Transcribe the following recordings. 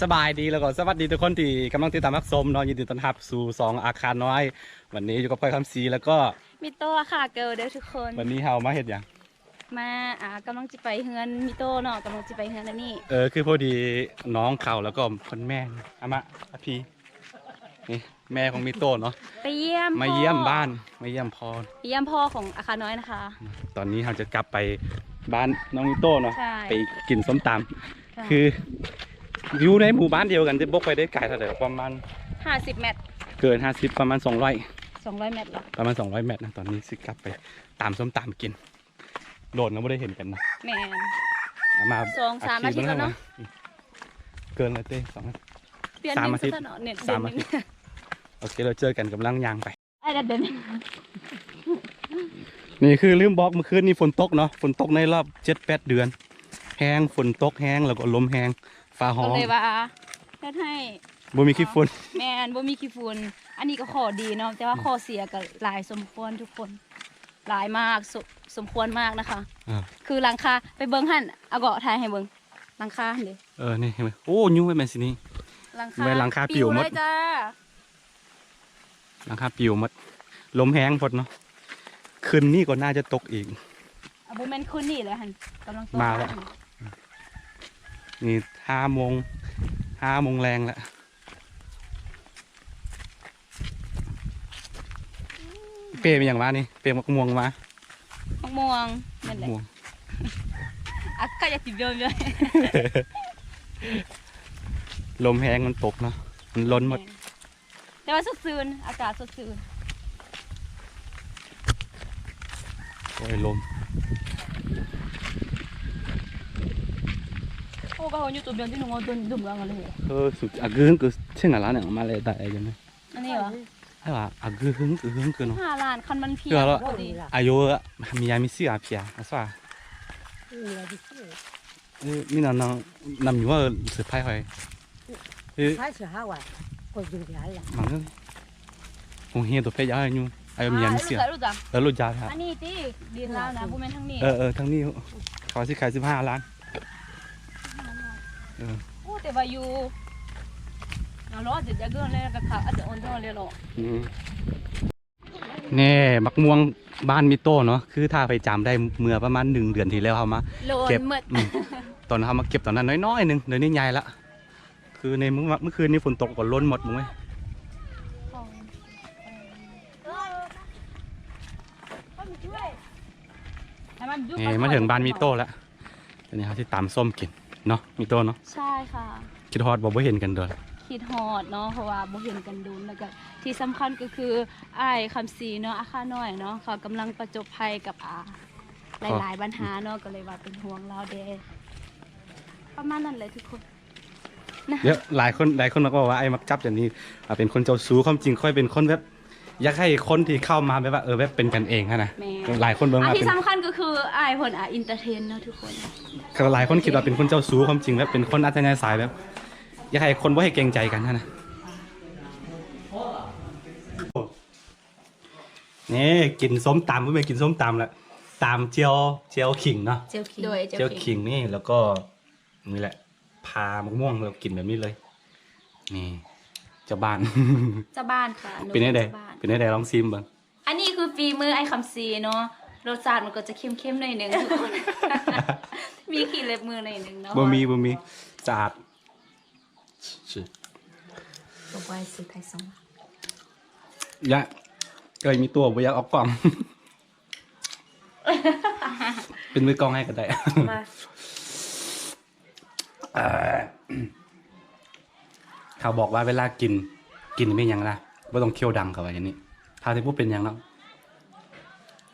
ສະບາຍດີ ແລ້ວກໍສະຫວັດດີທຸກຄົນທີ່ກຳລັງຕິດຕາມຮັບຊົມເນາະ. ຍິນດີຕ້ອນຮັບສູ່ຊ່ອງອາຄານ້ອຍ. ວັນນີ້ຢູ່ກັບຂ້ອຍຄຳສີ ແລ້ວກໍມິໂຕະ ອາຄາເກີລເດີທຸກຄົນ. ວັນນີ້ເຮົາມາເຮັດຫຍັງ? ມາ ອ່າ ກຳລັງຊິໄປເຮືອນມິໂຕະເນາະ, ກຳລັງຊິໄປເຮືອນອັນນີ້. ເອີ ຄືພໍດີນ້ອງເຂົາ ແລ້ວກໍເພິ່ນແມ່ ອາມະ ອາພີ ນີ້ ແມ່ຂອງມິໂຕະເນາະ ໄປຢ້ຽມ ມາຢ້ຽມ ພໍ່ ບ້ານ ມາຢ້ຽມພໍ່ ໄປຢ້ຽມພໍ່ຂອງອາຄານ້ອຍນະຄະ. ຕອນນີ້ເຮົາຈະກັບໄປບ້ານນ້ອງມິໂຕະເນາະ ໃຊ່ ໄປກິນສົ້ມຕຳ. ຄືຢູ່ໃນໝູ່ບ້ານດຽວກັນ ແຕ່ບໍ່ຄ່ອຍໄດ້ໄກເທົ່າໃດ ປະມານຫ້າສິບແມັດ ເກີນຫ້າສິບ ປະມານສອງຮ້ອຍ ສອງຮ້ອຍແມັດເນາະ ປະມານສອງຮ້ອຍແມັດນະ. ຕອນນີ້ຊິກັບໄປຕຳສົ້ມຕຳກິນ ໂດນແລ້ວບໍ່ໄດ້ເຫັນກັນເນາະ. ແມ່ນ ອາ ມາສອງສາມອາທິດແລ້ວເນາະ ເກີນແລ້ວເຕ້ ສອງ ສາມອາທິດ ສາມອາທິດ. ໂອເຄ ແລ້ວເຈີກັນ ກຳລັງຍ່າງໄປ. ນີ້ຄືລືມບອກ ມື້ຄືນນີ້ຝົນຕົກເນາະ ຝົນຕົກໃນລອບເຈັດແປດເດືອນ ແຮງ ຝົນຕົກແຮງ ແລ້ວກໍລົມແຮງ ຟ້າຮ້ອງ ກໍເລີຍວ່າເຮັດໃຫ້ບໍ່ມີຂີ້ຝຸ່ນ. ແມ່ນ ບໍ່ມີຂີ້ຝຸ່ນ. ອັນນີ້ກໍຂໍ້ດີເນາະ ແຕ່ວ່າ ອືມ ຂໍ້ເສຍກໍຫຼາຍສົມຄວນທຸກຄົນ ຫຼາຍມາກ ສົ- ສົມຄວນມາກນະຄະ. ອ່າ ຄືຫຼັງຄາ ໄປເບິ່ງຫັ້ນ ອາເກາະ ຖ່າຍໃຫ້ເບິ່ງ ຫຼັງຄາຫັ້ນເດ. ເອີ ນີ້ເຫັນໄໝ? ໂອ້ ຍຸງໄວ້ແມ່ນຊິນີ້ ຫຼັງຄາ ແມ່ນຫຼັງຄາປິວໝົດ ປິວເລີຍຈ້າ ຫຼັງຄາປິວໝົດ ລົມແຮງໂພດເນາະ. ຄືນນີ້ກໍໜ້າຈະຕົກອີກ. ອ່າ ບໍ່ແມ່ນຄືນນີ້ແຫຼະຫັ້ນ ກຳລັງຕົກມາແລ້ວ. ນີ້ຫ້າໂມງ ຫ້າໂມງແລງແລ້ວ. ເປ້ເປັນຫຍັງວະນີ້? ເປ້ໝາກມ່ວງມາ. ໝາກມ່ວງ ນັ້ນແຫຼະ ໝາກມ່ວງ ອາກາດຢາກຊິເບຍ ລົມແຮງ ມັນຕົກເນາະ ມັນລົນໝົດ. ແມ່ນ ແຕ່ວ່າສົດຊື່ນ ອາກາດສົດຊື່ນ. ໂອ້ຍ ລົມ. ໂອ້ ກະເຮົາຢູ່ຕົວບຽນທີ່ໜຶ່ງ ເຮົາດົນດຸມກັນເລີຍ. ເອີ ສຸດ ອາກຶ ກຶເຊັ່ນອາລານອອກມາເລີຍ ຕາຍຈັ່ງນີ້. ອັນນີ້ຫວາ? ອາ ອາກຶ ກຶ ກຶ ກຶ ເນາະ ສິບຫ້າລ້ານ ຄັນມັນພຽງພໍດີ. ອາຍຸ ມີຍາມີເສຍ ອາເພຍ ອາຊາ ເອີ ມີນຳ ນຳ ນຳຢູ່ວ່າເຊີໄພຮອຍ. ເອີ ໄພເຊີຮາວະ ກົດຢູ່ຢາຍລະ ມັນ ໂຮງຮຽນຕົວເພຍຢາຍຢູ່ ອາຍຸ ມີຍາມີເສຍ ເອີ ລົດຢາ. ອັນນີ້ຕິ ດິນລາວນະ ບໍ່ແມ່ນທາງນີ້. ເອີ ເອີ ທາງນີ້ ເຂົາຊິຂາຍສິບຫ້າລ້ານ. ເອີ ໂອ້ ແຕ່ວ່າຢູ່ ເອົາເນາະ ຈະເກີນແລ້ວກະຂາຍ ອາດຈະອ່ອນທ້ອງແລ້ວເນາະ. ອືມ ແນ່ ໝາກມ່ວງບ້ານມິໂຕະເນາະ ຄືຖ້າໃຜຈຳໄດ້ ເມື່ອປະມານໜຶ່ງເດືອນທີ່ແລ້ວ ເຮົາມາເກັບ ອືມ ຕອນເຮົາມາເກັບຕອນນັ້ນນ້ອຍໆໜຶ່ງ ດຽວນີ້ໃຫຍ່ລະ. ຄືໃນມື້ ມື້ຄືນນີ້ຝົນຕົກກໍຫຼົ່ນໝົດເລີຍ. ນີ້ມາເຖິງບ້ານມິໂຕະລະ. ອັນນີ້ເຮົາຊິຕຳສົ້ມກິນເນາະ ມິໂຕະເນາະ. ໃຊ່ຄ່ະ. ຄິດຮອດບໍ່ ບໍ່ເຫັນກັນດົນ. ຄິດຮອດເນາະ ເພາະວ່າບໍ່ເຫັນກັນດົນ ແລ້ວກະທີ່ສຳຄັນກໍຄືອ້າຍຄຳສີເນາະ ອາຄານ້ອຍເນາະ ເຂົາກຳລັງປະຈົບໄພກັບ ອາ ຫຼາຍໆບັນຫາເນາະ ກໍເລີຍວ່າເປັນຫ່ວງລາວແດ່. ປະມານນັ້ນແຫຼະທຸກຄົນ. ດຽວ ຫຼາຍຄົນ ຫຼາຍຄົນມັກເວົ້າວ່າ ອ້າຍມັກຈັບຈັ່ງນີ້ ອາ ເປັນຄົນເຈົ້າຊູ້. ຄວາມຈິງຂ້ອຍເປັນຄົນແບບ ຢາກໃຫ້ຄົນທີ່ເຂົ້າມາແບບວ່າ ເອີ ແບບເປັນກັນເອງຫັ້ນນະ. ແມ່ນ ຫຼາຍຄົນເບິ່ງ ອາ ວ່າ ທີ່ສຳຄັນກໍຄືອ້າຍເພິ່ນ ອາ ເອັນເຕີເທນເນາະທຸກຄົນ. ກໍຫຼາຍຄົນຄິດວ່າເປັນຄົນເຈົ້າຊູ້ ຄວາມຈິງແບບເປັນຄົນອັດທະຍາໄສ ແບບຢາກໃຫ້ຄົນບໍ່ໃຫ້ເກງໃຈກັນຫັ້ນນະ. ນີ້ກິນສົ້ມຕຳ ບໍ່ແມ່ນກິນສົ້ມຕຳລະ ຕຳແຈ່ວ ແຈ່ວຂິງເນາະ. ແຈ່ວຂິງ ໂດຍ ແຈ່ວຂິງ ແຈ່ວຂິງນີ້ ແລ້ວກໍ ນີ້ແຫຼະ ຜ່າໝາກມ່ວງແລ້ວກິນແບບນີ້ເລີຍ. ນີ້ ເຈົ້າບ້ານ ເຈົ້າບ້ານຄ່ະ. ເປັນແນວໃດ? ເປັນແນວໃດ? ລອງຊີມເບິ່ງ. ອັນນີ້ຄືຝີມືອ້າຍຄຳສີເນາະ. ລົດຊາດມັນກໍຈະເຄັມໆໜ້ອຍໜຶ່ງທຸກຄົນ. ມີຂີ້ເລັບມືໜ້ອຍໜຶ່ງເນາະ. ບໍ່ມີ ບໍ່ມີ ສະອາດ. ຢາກ ເອີຍ ມີຕົວບໍ່ຢາກອອກກ້ອງ. ເປັນມືກ້ອງໃຫ້ກໍໄດ້. ມາ ເອີ ເຂົາບອກວ່າເວລາກິນ ກິນແມ່ນຫຍັງລະ ບໍ່ຕ້ອງຄ້ຽວດັງ ເຂົາວ່າຢ່າງນີ້. ຖ້າຊິບໍ່ເປັນຫຍັງເນາະ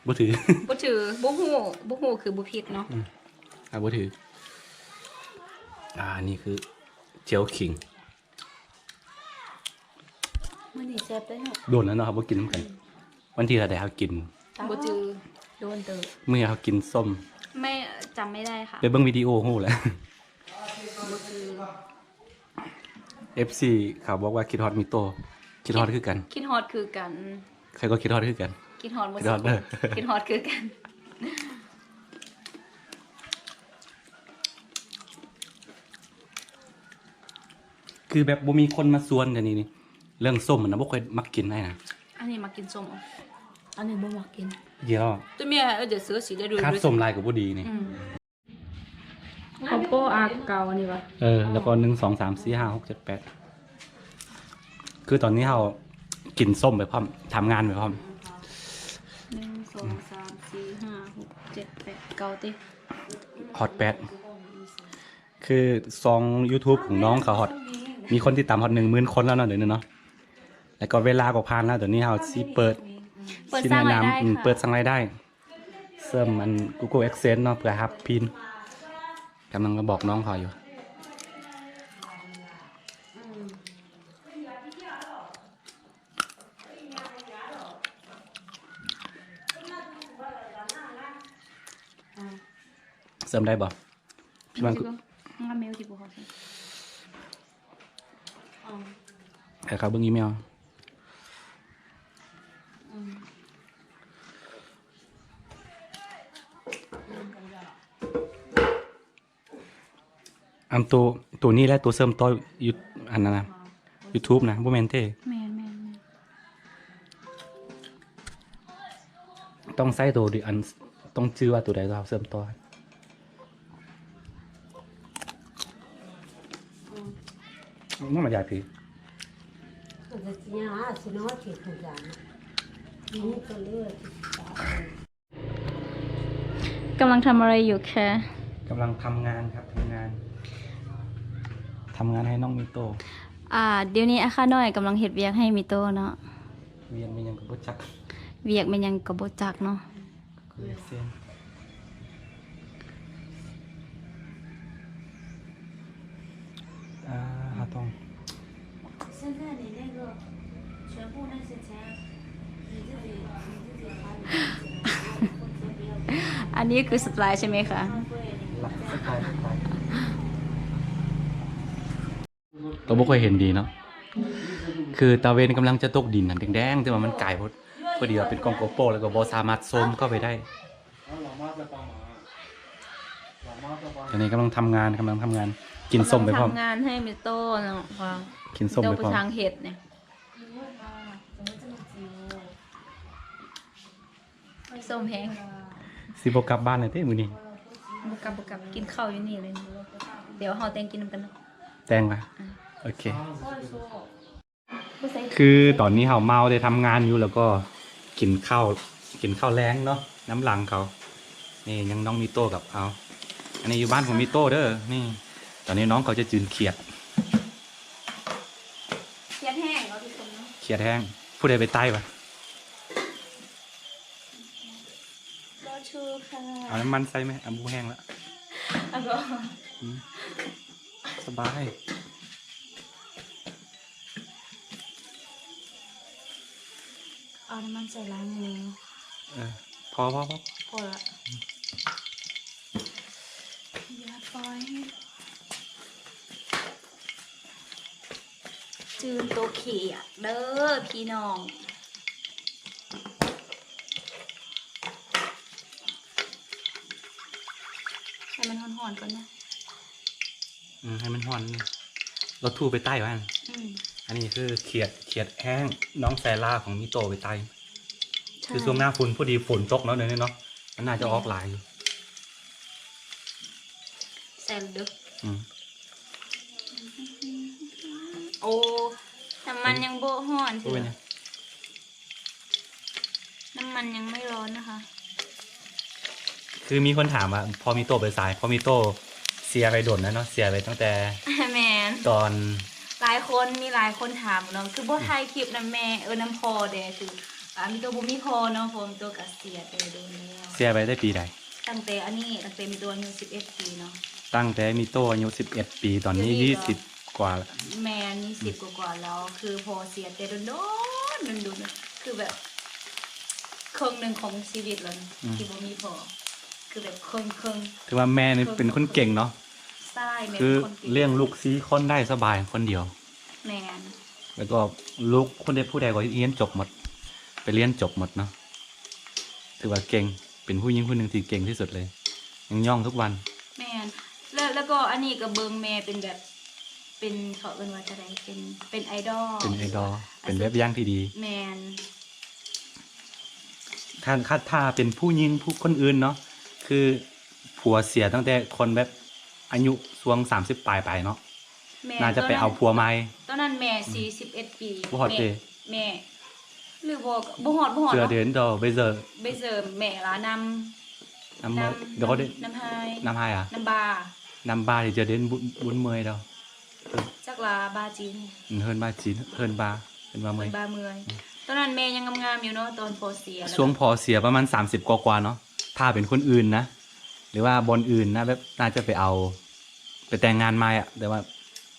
ບໍ່ຖື ບໍ່ຖື ບໍ່ຮູ້ ບໍ່ຮູ້ຄືບໍ່ຜິດເນາະ. ອືມ ອ່າ ບໍ່ຖື. ອ່າ ນີ້ຄືແຈ່ວຂິງ. ມື້ນີ້ແຊບເດ້ເນາະ. ໂດນແລ້ວເນາະ ເຮົາບໍ່ກິນນຳກັນ. ອືມ ວັນທີເທົ່າໃດເຮົາກິນ? ບໍ່ຈື່ ໂດນເຕີບ. ມື້ນີ້ເຮົາກິນສົ້ມ ໄມ່ ຈຳໄມ່ໄດ້ຄ່ະ. ໄປເບິ່ງວິດີໂອຮູ້ແລ້ວ. ບໍ່ຈື່. ເອັຟຊີເຂົາບອກວ່າຄິດຮອດມິໂຕະ. ຄິດຮອດຄືກັນ. ຄິດຮອດຄືກັນ. ຂ້ອຍກໍຄິດຮອດຄືກັນ. ຄິດຮອດໝົດ. ຄິດຮອດເດີ. ຄິດຮອດຄືກັນ. ອືມ ຄືແບບບໍ່ມີຄົນມາຊວນດຽວນີ້ນີ້ ເລື່ອງສົ້ມມັນນະ ບໍ່ຄ່ອຍມັກກິນໄດ້ນະ. ອັນນີ້ມັກກິນສົ້ມ ອັນນີ້ບໍ່ມັກກິນ. ດຽວ ຕົວເມຍເອີ ຈະເສືອຊິໄດ້ດ້ວຍ ຂາດສົ້ມຫຼາຍກໍບໍ່ດີນີ້. ອືມ ຂອງໂປ້ອາເກົ່ານີ້ຫວາ? ເອີ ແລ້ວກໍ ໜຶ່ງ ສອງ ສາມ ສີ່ ຫ້າ ຫົກ ເຈັດ ແປດ ຄືຕອນນີ້ເຮົາກິນສົ້ມໄປພ້ອມ ທຳງານໄປພ້ອມ. ໜຶ່ງ ສອງ ສາມ ສີ່ ຫ້າ ຫົກ ເຈັດ ແປດ ເກົ້າ ຕິ ຮອດແປດ. ຄືຊ່ອງຢູທູບຂອງນ້ອງເຂົາຮອດ ມີຄົນຕິດຕາມຮອດ ໜຶ່ງໝື່ນ ຄົນແລ້ວເນາະ ດຽວນີ້ເນາະ. ແລ້ວກໍເວລາກໍຜ່ານແລ້ວ ດຽວນີ້ເຮົາຊິເປີດ ເປີດ ຊິແນະນຳ ເປີດສ້າງລາຍໄດ້ ເປີດສ້າງລາຍໄດ້ ເສີມອັນ Google AdSense ເນາະ ເພື່ອຮັບພີນ. ກຳລັງມາບອກນ້ອງເຂົາຢູ່. ເສີມໄດ້ບໍ່? ໃຫ້ເຂົາເບິ່ງອີເມວ. ອັນໂຕ ໂຕນີ້ແຫຼະ ໂຕເສີມຕໍ່ ຢູ ອັນນັ້ນນະ ຢູທູບນະ ບໍ່ແມ່ນເດ້. ແມ່ນໆໆ ຕ້ອງໃຊ້ໂຕ ອັນ ຕ້ອງຈື່ວ່າໂຕໃດເຮົາເສີມຕໍ່. ມັນມາຢາກ ກຳລັງທຳອະໄລຢູ່ຄະ? ກຳລັງທຳງານຄັບ ທຳງານ ທຳງານໃຫ້ນ້ອງມີໂຕ. ອ່າ ດຽວນີ້ອ້າຍຂ້ານ້ອຍກຳລັງເຮັດວຽກໃຫ້ມີໂຕເນາະ. ວຽກແມ່ນຫຍັງກໍບໍ່ຈັກ ວຽກແມ່ນຫຍັງກໍບໍ່ຈັກເນາະ. ອ່າ ເຮົາຕ້ອງ ອັນນີ້ຄືສະປາຍໃຊ່ໄໝຄະ? ລັກສະປາຍ ສະປາຍ ກໍບໍ່ຄ່ອຍເຫັນດີເນາະ ຄືຕາເວັນກຳລັງຈະຕົກດິນຫັ້ນ ແດງໆ ແຕ່ວ່າມັນກາຍໂພດ ພໍດີວ່າເປັນກ້ອງໂກໂປ ແລ້ວກໍບໍ່ສາມາດຊູມເຂົ້າໄປໄດ້. ຕອນນີ້ກຳລັງທຳງານ ກຳລັງທຳງານ ກິນສົ້ມໄປພ້ອມ ທຳງານໃຫ້ມີໂຕເນາະ ກິນສົ້ມໄປພ້ອມ ເຮັດນີ້. ສົ້ມແຮງ ຊິບໍ່ກັບບ້ານແລ້ວຕິມື້ນີ້? ບໍ່ກັບ ບໍ່ກັບ ກິນເຂົ້າຢູ່ນີ້ເລີຍ. ດຽວເຮົາແຕ່ງກິນນຳກັນເນາະ. ແຕ່ງວະ? ອືມ ໂອເຄ. ຄືຕອນນີ້ເຮົາເມົາໄດ້ທຳງານຢູ່ ແລ້ວກໍກິນເຂົ້າ ກິນເຂົ້າແລງເນາະ ນຳຫຼັງເຂົາ. ນີ້ຍັງນ້ອງມີໂຕກັບເຮົາ. ອັນນີ້ຢູ່ບ້ານຂອງມີໂຕເດີ. ນີ້ ຕອນນີ້ນ້ອງເຂົາຈະຈືນຂຽດ. ຂຽດແຮງເນາະທຸກຄົນເນາະ. ຂຽດແຮງ. ຜູ້ໃດໄປໄຕ້ວະ? ບໍ່ຖືກຄ່ະ. ເອົານ້ຳມັນໃສ່ໄໝ? ອ່າ ບໍ່ແຫ້ງລະ. ເອົາບໍ່? ອືມ ສະບາຍ. ເອົານ້ຳມັນໃສ່ລ້າງມື. ເອີ ພໍ ພໍ ພໍ ພໍລະ. ອືມ ຢ່າປ່ອຍ ຈືນໂຕຂຽດເດີພີ່ນ້ອງ. ໃຫ້ມັນຮ້ອນໆກ່ອນເນາະ. ອືມ ໃຫ້ມັນຮ້ອນ ລາວຖູໄປໃຕ້ວ່າ. ອືມ ອັນນີ້ຄືຂຽດ ຂຽດແຫ້ງ ນ້ອງແຊລາຂອງມີໂຕໄປໃຕ້. ໃຊ່ ຄືຊ່ວງໜ້າຝົນ ພໍດີຝົນຕົກເນາະ ດຽວນີ້ເນາະ ມັນໜ້າຈະອອກຫຼາຍຢູ່. ແຊລາເດີ. ອືມ ໂອ້ ນ້ຳມັນຍັງບໍ່ຮ້ອນເທື່ອ. ບໍ່ເປັນຫຍັງ. ນ້ຳມັນຍັງໄມ່ຮ້ອນນະຄະ. ຄືມີຄົນຖາມວ່າ ພໍ່ມີໂຕໄປໃສ? ພໍ່ມີໂຕເສຍໄປດົນແລ້ວເນາະ ເສຍໄປຕັ້ງແຕ່ ແມ່ນ ຕອນ ຫຼາຍຄົນ ມີຫຼາຍຄົນຖາມເນາະ ຄືບໍ່ ອືມ ຖ່າຍຄລິບນຳແມ່ ເອີ ນຳພໍ່ແດ່ ຄື ອ່າ ມີໂຕບໍ່ມີພໍ່ເນາະ ພໍ່ມີໂຕກໍເສຍແຕ່ດົນແລ້ວ. ເສຍໄປແຕ່ປີໃດ? ຕັ້ງແຕ່ອັນນີ້ ຕັ້ງແຕ່ມີໂຕອາຍຸສິບເອັດປີເນາະ. ຕັ້ງແຕ່ມີໂຕອາຍຸສິບເອັດປີ ຕອນນີ້ ດຽວນີ້ກໍ ຍີ່ສິບກວ່າແລ້ວ. ແມ່ນ ຍີ່ສິບ ອືມ ກວ່າໆແລ້ວ ຄືພໍ່ເສຍແຕ່ດົນໆ ດົນໆ ຄືແບບເຄິ່ງໜຶ່ງຂອງຊີວິດແລ້ວນະ ອືມ ທີ່ບໍ່ມີພໍ່ ຄືແບບເຄິ່ງໆ. ຖືວ່າແມ່ນີ້ເປັນຄົນເກັ່ງເນາະ. ໃຊ່ ແມ່ເປັນຄົນເກັ່ງ ຄືລ້ຽງລູກສີ່ຄົນໄດ້ສະບາຍຄົນດຽວ. ແມ່ນ ແລ້ວກໍລູກຄົນໃດຜູ້ໃດກໍຮຽນຈົບໝົດ ໄປຮຽນຈົບໝົດເນາະ. ຖືວ່າເກັ່ງ ເປັນຜູ້ຍິງຜູ້ໜຶ່ງທີ່ເກັ່ງທີ່ສຸດເລີຍ ຍັງຍ້ອງທຸກວັນ. ແມ່ນ ແລ້ວ ແລ້ວກໍອັນນີ້ກໍເບິ່ງແມ່ເປັນແບບ ເປັນ ເຂົາເອີ້ນວ່າຈັ່ງໃດ ເປັນ ເປັນໄອດອລ ເປັນໄອດອລ ເປັນແບບຢ່າງທີ່ດີ. ແມ່ນ. ຖ້າ ຖ້າ ຖ້າເປັນຜູ້ຍິງ ຜູ້ ຄົນອື່ນເນາະ ຄືຜົວເສຍຕັ້ງແຕ່ຄົນແບບອາຍຸຊ່ວງສາມສິບປາຍໄປເນາະ. ແມ່ນ. ໜ້າຈະໄປເອົາຜົວໃໝ່. ຕອນນັ້ນແມ່ ອືມ ສີ່ສິບເອັດປີ. ບໍ່ຮອດເດ. ແມ່ ຫຼືບໍ່ ບໍ່ຮອດ ບໍ່ຮອດເນາະ. ເທື່ອເດນດອກ ໄບເຊີ ໄບເຊີແມ່ລະນຳ ນຳ ນຳ ດອກເດ ນຳ ນຳໄຮ ນຳໄຮອະ ນຳບາ ນຳບາທີ່ຈະເດນບຸນ ບຸນເມີຍດອກ. ຈັກລະບາຈີນ. ອືມ ເຮືອນບາຈີນ ເຮືອນບາ ເຮືອນບາເມີຍ ເຮືອນບາເມີຍ. ອືມ ຕອນນັ້ນແມ່ຍັງງາມໆຢູ່ເນາະ ຕອນພໍ່ເສຍ. ຊ່ວງພໍ່ເສຍປະມານສາມສິບກວ່າໆເນາະ. ຖ້າເປັນຄົນອື່ນນະ ຫຼືວ່າບ່ອນອື່ນນະ ແບບໜ້າຈະໄປເອົາ ໄປແຕ່ງງານໃໝ່ອະ ແຕ່ວ່າ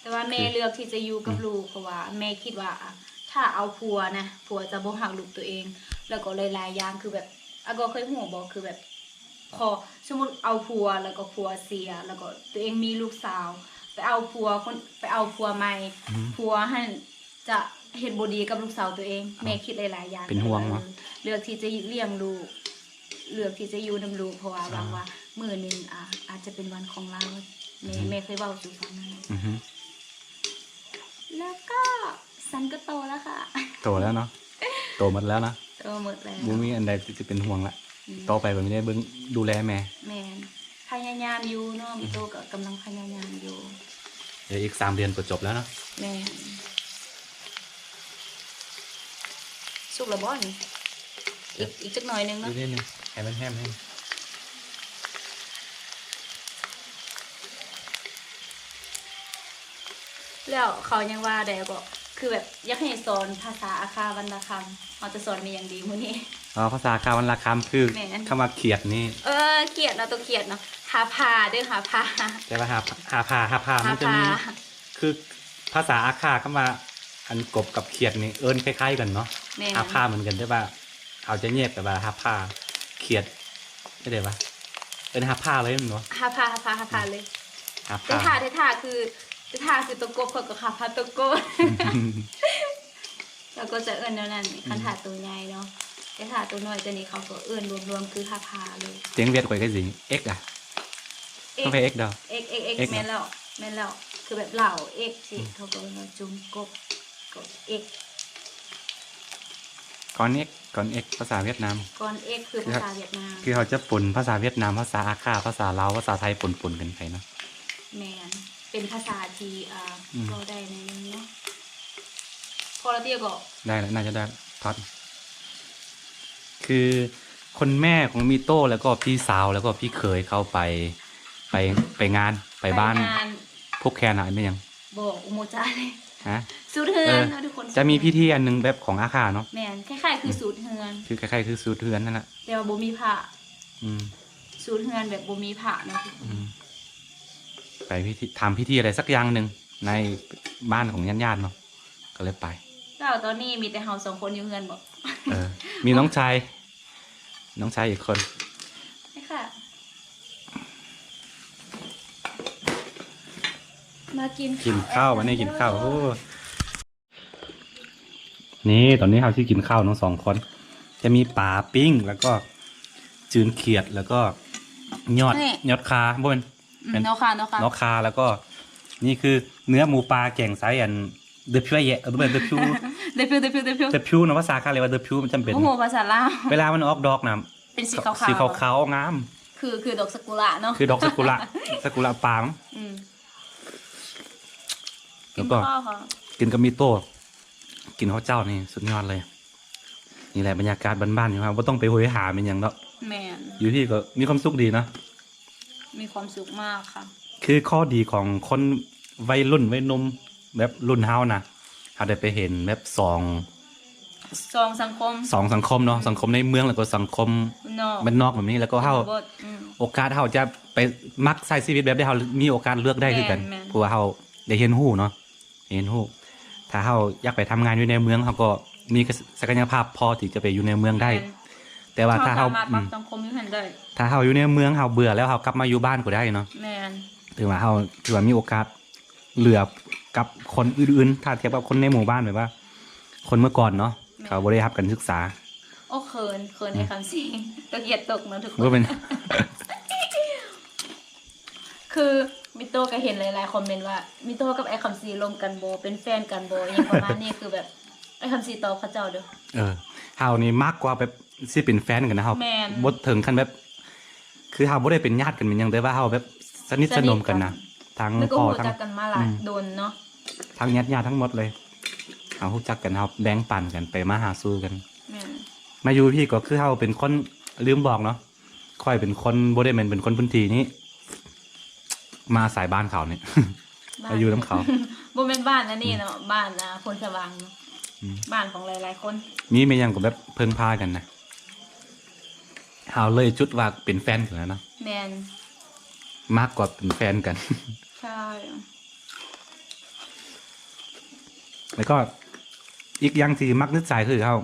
ແຕ່ວ່າແມ່ ຄື ເລືອກທີ່ຈະຢູ່ກັບ ອືມ ລູກ ເພາະວ່າແມ່ຄິດວ່າ ອາ ຖ້າເອົາຜົວນະ ຜົວຈະບໍ່ຮັກລູກຕົວເອງ ແລ້ວກໍຫຼາຍໆຢ່າງ ຄືແບບ ອາກໍເຄີຍຮູ້ບໍ່ ຄືແບບ ພໍສົມມຸດເອົາຜົວ ແລ້ວກໍຜົວເສຍ ແລ້ວກໍຕົວເອງມີລູກສາວ ໄປເອົາຜົວຄົນ ໄປເອົາຜົວໃໝ່ ອືມ ຜົວຫັ້ນຈະເຮັດບໍ່ດີກັບລູກສາວຕົວເອງ. ແມ່ຄິດຫຼາຍໆຢ່າງ ເປັນຫ່ວງເນາະ ເອີ ເລືອກທີ່ຈະລ້ຽງລູກ ເລືອກທີ່ຈະຢູ່ນຳລູກ ເພາະວ່າ ອ່າ ຫວັງວ່າມື້ໜຶ່ງ ອາ ອາດຈະເປັນວັນຂອງລາວ. ແມ່ ອືຮຶ ແມ່ເຄີຍເວົ້າສູ່ຟັງນັ້ນ. ອືຮຶ ແລ້ວກໍສັນກໍໂຕແລ້ວຄ່ະ. ໂຕແລ້ວເນາະ ໂຕໝົດແລ້ວເນາະ ໂຕໝົດແລ້ວ ບໍ່ມີອັນໃດທີ່ຈະເປັນຫ່ວງລະ. ອືມ ຕໍ່ໄປກໍມີແຕ່ເບິ່ງດູແລແມ່. ແມ່ນ. ພະຍາຍາມຢູ່ເນາະ ມີໂຕກໍກຳລັງພະຍາຍາມຢູ່. ເອີ ອີກສາມເດືອນກໍຈົບແລ້ວເນາະ. ແມ່ນ. ສຸກແລ້ວບໍ່ນີ້? ອີກ ອີກຈັກໜ້ອຍໜຶ່ງເນາະ ອີກນິດໜຶ່ງ ໃຫ້ມັນແຮມໃຫ້. ແລ້ວເຂົາຍັງວ່າໃດກໍ ຄືແບບຢາກໃຫ້ສອນພາສາອາຄາວັນລະຄຳ ເຮົາຈະສອນແມ່ຫຍັງດີມື້ນີ້? ອໍ ພາສາອາຄາວັນລະຄຳ ຄື ແມ່ນ ຄຳວ່າຂຽດນີ້ ເອີ ຂຽດເນາະ ໂຕຂຽດເນາະ ຫາຜາເດີ ຫາຜາ ແຕ່ວ່າຫາ ຫາຜາ ຫາຜາມັນຈະມີ ຄືພາສາອາຄາ ຄຳວ່າອັນກົບກັບຂຽດນີ້ເອີ້ນຄ້າຍໆກັນເນາະ. ແມ່ນ. ຫາຜາເໝືອນກັນ ແຕ່ວ່າເຮົາຈະແຍກ ແບບວ່າຫາຜາ ຂຽດ ເຮັດໃດວະ ເອີ້ນຫາຜາເລີຍແມ່ນບໍ່? ຫາຜາ ຫາຜາ ຫາຜາເລີຍ. ຫາຜາ ແຕ່ຖ້າ ແຕ່ຖ້າຄື ແຕ່ຖ້າຄືຕົວກົບ ເຂົາກໍຫາຜາຕົວກົບ ເຂົາກໍຈະເອີ້ນແນວນັ້ນ. ອືມ ຄັນຖ້າຕົວໃຫຍ່ເນາະ ແຕ່ຖ້າຕົວນ້ອຍຕົວນີ້ ເຂົາກໍເອີ້ນລວມໆຄືຫາຜາເລີຍ. ສຽງຫວຽດຂ້ອຍກໍຊິ ເອັກ ອະ ເອັກ ຕ້ອງໃຫ້ເອັກດອກ ເອັກ ເອັກ ເອັກ ເນາະ ແມ່ນແລ້ວ ແມ່ນແລ້ວ ຄືແບບເຫຼົ້າເອັກຊີ້ ອືມ ເຂົາກໍເອີ້ນວ່າຈຸມກົບ ກໍເອັກ ກອນເອັກ ກອນເອັກ ພາສາຫວຽດນາມ ກອນເອັກຄືພາສາຫວຽດນາມ ຄືເຮົາຈະປົນພາສາຫວຽດນາມ ພາສາອາຂ້າ ພາສາລາວ ພາສາໄທປົນໆກັນໄປເນາະ. ແມ່ນ ເປັນພາສາທີ່ ອ່າ ອືມ ເວົ້າໄດ້ໜ້ອຍໜຶ່ງເນາະ. ພໍລະຕິ ກໍໄດ້ລະ ໜ້າຈະໄດ້ ພັດ ຄື ຄົນແມ່ຂອງມີໂຕ້ ແລ້ວກໍພີ່ສາວ ແລ້ວກໍພີ່ເຂີຍເຂົາໄປ ໄປ ໄປງານ ໄປບ້ານ ໄປງານຜູກແຂນຫາແມ່ນຫຍັງ? ບໍ່ ອຸໂມຈາເລີຍ ຮະ? ສູດເຮືອນ ເອີ ເນາະ ທຸກຄົນ ຈະມີພິທີອັນໜຶ່ງແບບຂອງອາຂ້າເນາະ. ແມ່ນ ຄ້າຍໆຄື ອືມ ສູດເຮືອນ ຄືຄ້າຍໆຄືສູດເຮືອນຫັ້ນລະ ແຕ່ວ່າບໍ່ມີພະ. ອືມ ສູດເຮືອນແບບບໍ່ມີພະເນາະ. ອືມ ໄປພິທີ ທຳພິທີອະໄລສັກຢ່າງໜຶ່ງໃນບ້ານຂອງຍາດໆເນາະ ກໍເລີຍໄປ. ແລ້ວຕອນນີ້ມີແຕ່ເຮົາສອງຄົນຢູ່ເຮືອນບໍ? ເອີ ມີນ້ອງຊາຍ ນ້ອງຊາຍອີກຄົນ. ໄປຄ່ະ ມາກິນ ກິນເຂົ້າ ວັນນີ້ກິນເຂົ້າ. ໂອ້ ນີ້ ຕອນນີ້ເຮົາຊິກິນເຂົ້າເນາະ ສອງຄົນ ຈະມີປາປີ້ງ ແລ້ວກໍຈືນຂຽດ ແລ້ວກໍຍອດ ນີ້ ຍອດຄາ ບໍ່ແມ່ນ ອືມ ແມ່ນ ນອຄາ ນອຄາ ນອຄາ ແລ້ວກໍນີ້ຄືເນື້ອໝູປ່າແກງໃສ່ອັນ ເດີພິວ ເອີ ບໍ່ແມ່ນ ເດີພິວ ເດີພິວ ເດີພິວ ເດີພິວ ເນາະ ພາສາຂ້າງເອີ້ນວ່າເດີພິວ ມັນຈະເປັນ ໂອ້ໂຫ ພາສາລາວ ເວລາມັນອອກດອກນະ ເປັນສີຂາວໆ ສີຂາວໆ ງາມ ຄື ຄືດອກຊາກຸລະເນາະ ຄືດອກຊາກຸລະ ຊາກຸລະປ່າ ອືມ ແລ້ວກໍກິນກັບມີໂຕ້ ກິນເຂົ້າເຈົ້ານີ້ສຸດຍອດເລີຍ. ນີ້ແຫຼະບັນຍາກາດບ້ານໆ ຢູ່ເຮົາບໍ່ຕ້ອງໄປໂຫຍຫາແມ່ນຫຍັງເນາະ. ແມ່ນ ຢູ່ທີ່ກໍມີຄວາມສຸກດີເນາະ. ມີຄວາມສຸກມາກຄ່ະ ຄືຂໍ້ດີຂອງຄົນໄວລຸ້ນໄວໜຸ່ມແບບລຸ້ນເຮົານະ ເຮົາໄດ້ໄປເຫັນແບບສອງ ສອງສັງຄົມ ສອງສັງຄົມເນາະ ອືມ ສັງຄົມໃນເມືອງ ແລ້ວກໍສັງຄົມນອກ ບ້ານນອກແບບນີ້ ແລ້ວກໍເຮົາ ຊົນນະບົດ ອືມ ໂອກາດເຮົາຈະໄປມັກໃຊ້ຊີວິດແບບໃດ ເຮົາມີໂອກາດເລືອກໄດ້ຄືກັນ ແມ່ນໆ ເພາະວ່າເຮົາໄດ້ຮຽນຮູ້ເນາະ ຮຽນຮູ້ ຖ້າເຮົາຢາກໄປທຳງານຢູ່ໃນເມືອງ ເຮົາກໍມີສັກກະຍະພາບພໍທີ່ຈະໄປຢູ່ໃນເມືອງໄດ້ ແມ່ນ ແຕ່ວ່າຖ້າເຮົາ ເຮົາສາມາດ ອືມ ປັບສັງຄົມຢູ່ຫັ້ນໄດ້ ຖ້າເຮົາຢູ່ໃນເມືອງ ເຮົາເບື່ອແລ້ວ ເຮົາກັບມາຢູ່ບ້ານກໍໄດ້ເນາະ. ແມ່ນ ຖືວ່າເຮົາ ຖືວ່າມີໂອກາດເຫຼືອກັບຄົນອື່ນໆ ຖ້າທຽບກັບຄົນໃນໝູ່ບ້ານ ແບບວ່າຄົນເມື່ອກ່ອນເນາະ ແມ່ນ ເຂົາບໍ່ໄດ້ຮັບການສຶກສາ. ໂອ້ ເຂີນ ເຂີນ ອືມ ອ້າຍຄຳສິງ ຕົກຫຽດຕົກເນາະທຸກຄົນ ບໍ່ເປັນ ຄືມິໂຕະກໍເຫັນຫຼາຍໆຄອມເມັນວ່າ ມິໂຕະກັບອ້າຍຄຳສີລົມກັນບໍ່ ເປັນແຟນກັນບໍ່ ອີ່ຫຍັງປະມານນີ້ ຄືແບບອ້າຍຄຳສີຕອບເຂົາເຈົ້າເດີ້. ເອີ ເຮົານີ້ມັກກວ່າແບບຊິເປັນແຟນກັນນະ ເຮົາ ແມ່ນ ບໍ່ເຖິງຂັ້ນແບບ ຄືເຮົາບໍ່ໄດ້ເປັນຍາດກັນເປັນຫຍັງ ແຕ່ວ່າເຮົາແບບສະໜິດສະໜົມກັນນະ ສະໜິດກັນ ທັງພໍ່ທັງ ຮູ້ຈັກກັນມາຫຼາຍ ອືມ ດົນເນາະ ທັງຍາດໆທັງໝົດເລີຍ ເຮົາຮູ້ຈັກກັນ ເຮົາແບ່ງປັນກັນໄປມາຫາສູ່ກັນ. ແມ່ນ ມາຢູ່ພີ້ກໍຄືເຮົາເປັນຄົນ ລືມບອກເນາະ ຂ້ອຍເປັນຄົນ ບໍ່ໄດ້ແມ່ນເປັນຄົນພື້ນທີ່ນີ້ ມາອາໄສບ້ານເຂົານີ້ ມາຢູ່ນຳເຂົາ ບໍ່ແມ່ນບ້ານອັນນີ້ເນາະ ອືມ ບ້ານ ອ່າ ໂພນສະຫວ່າງເນາະ ອືມ ບ້ານຂອງຫຼາຍໆຄົນ ມີແມ່ນຫຍັງກໍແບບເພິ່ງພາກັນນະ ເຮົາເລີຍຈຸດວ່າເປັນແຟນກັນແລ້ວເນາະ. ແມ່ນ ມັກກວ່າເປັນແຟນກັນ ໃຊ່ ແລ້ວກໍອີກຢ່າງທີ່ມັກນິດໄສຄືເຮົາ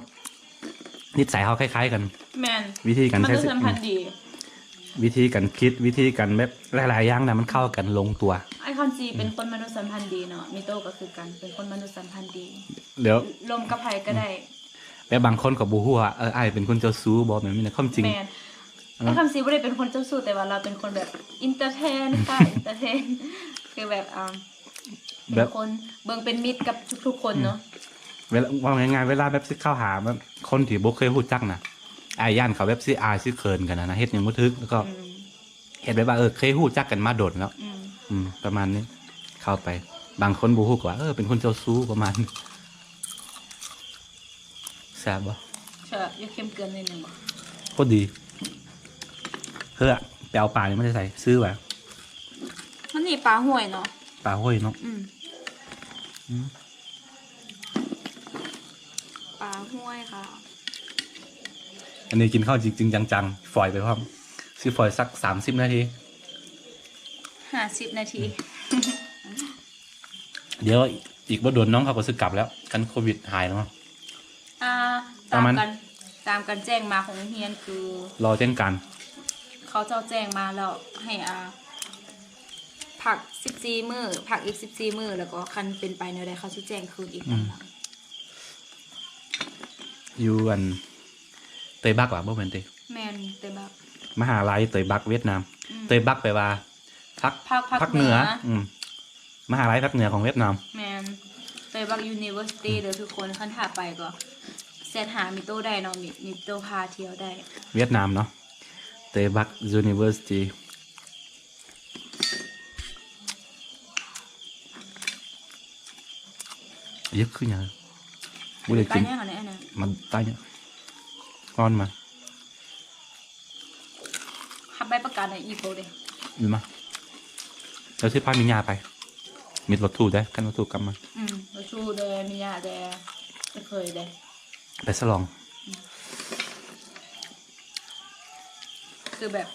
ນິດໄສເຮົາຄ້າຍໆກັນ. ແມ່ນ ວິທີການໃຊ້ຊີວິດ ມະນຸດສຳພັນດີ ວິທີການຄິດ ວິທີການແບບຫຼາຍໆຢ່າງນະ ມັນເຂົ້າກັນລົງຕົວ. ອ້າຍຄຳສີເປັນ ອືມ ຄົນມະນຸດສຳພັນດີເນາະ ມິໂຕະກໍຄືກັນ ເປັນຄົນມະນຸດສຳພັນດີ ແລ້ວລົມກັບໃຜກໍໄດ້ ອືມ ແລ້ວບາງຄົນກໍບໍ່ຮູ້ວ່າ ເອີ ອ້າຍເປັນຄົນເຈົ້າຊູ້ບໍ່ ແມ່ນບໍ່ ຄວາມຈິງ. ແມ່ນ ອືມ ອ້າຍຄຳສີບໍ່ໄດ້ເປັນຄົນເຈົ້າຊູ້ ແຕ່ວ່າລາວເປັນຄົນແບບ entertain ຄ່າ entertain ຄືແບບ ອ່າ ເປັນ ແບບ ຄົນເບິ່ງເປັນມິດກັບທຸກໆຄົນເນາະ ອືມ ເວລາ ເວົ້າງ່າຍໆ ເວລາແບບຊິເຂົ້າຫາແບບຄົນທີ່ບໍ່ເຄີຍຮູ້ຈັກນະ ອ້າຍຢ້ານເຂົາແບບຊິອາຍຊິເຂີນກັນນະ ເຮັດຫຍັງບໍ່ຖືກ ແລ້ວກໍ ອືມ ເຮັດແບບວ່າ ເອີ ເຄີຍຮູ້ຈັກກັນມາດົນແລ້ວ ອືມ ອືມ ປະມານນີ້ ເຂົ້າໄປ ບາງຄົນບໍ່ຮູ້ກໍວ່າ ເອີ ເປັນຄົນເຈົ້າຊູ້ ປະມານ ແຊບບໍ່? ແຊບ ຢາກເຄັມເກືອໜ້ອຍໜຶ່ງບໍ່? ພໍດີ. ເຮີ້ຍ ໄປເອົາປານີ້ມາແຕ່ໃສ? ຊື້ຫວາ? ມັນນີ້ປາຫ້ວຍເນາະ ປາຫ້ວຍເນາະ ອືມ ອືມ ປາຫ້ວຍຄ່ະ. ອັນນີ້ກິນເຂົ້າຈິງໆຈັງໆ ຝອຍໄປພ້ອມ ຊິຝອຍສັກສາມສິບນາທີ ຫ້າສິບນາທີ ອືມ. ດຽວອີກບໍ່ດົນນ້ອງເຂົາກໍຊິກັບແລ້ວ ຄັນໂຄວິດຫາຍແລ້ວ. ອ່າ ຕາມກັນ ຕາມກັນແຈ້ງມາຂອງໂຮງຮຽນຄື ລໍແຈ້ງການ ເຂົາເຈົ້າແຈ້ງມາແລ້ວໃຫ້ ອ່າ ພັກສິບສີ່ມື້ ພັກອີກສິບສີ່ມື້ ແລ້ວກໍຄັນເປັນໄປແນວໃດເຂົາຊິແຈ້ງຄືນອີກ ອືມ ຕາມຫຼັງ. ຢູ່ອັນເຕີຍບັກຫວາ? ບໍ່ແມ່ນຕິ? ແມ່ນ ເຕີຍບັກ ມະຫາໄລເຕີຍບັກຫວຽດນາມ. ອືມ ເຕີຍບັກແປວ່າພາກ ພາກ ພາກເໜືອ ເໜືອ ອືມ ມະຫາໄລພາກເໜືອຂອງຫວຽດນາມ. ແມ່ນ ເຕີຍບັກ University ເດີທຸກຄົນ ຄັນຖ້າໄປກໍແຊັດຫາມິໂຕະໄດ້ເນາະ ມິ ມິໂຕະພາທ່ຽວໄດ້. ຫວຽດນາມເນາະ ເຕີຍບັກ University. ເອີ ຄືຫຍັງ ບໍ່ໄດ້ກິນ ມັນຕາຍຫຍັງອັນນີ້ ອັນນັ້ນ ມັນຕາຍຫຍັງ ຮ້ອນມາ. ຮັບໃບປະກາດໃນອີໂປເດ້ ມີມາ ແລ້ວຊິພາມີຍາໄປ ມີລົດຕູ້ເດ້ ຄັນລົດຕູ້ກັບມາ ອືມ ລົດຕູ້ເດ້ ມີຍາເດ້ ໄປເຄີຍເດ້ ໄປສະຫຼອງ ອືມ ຄືແບບ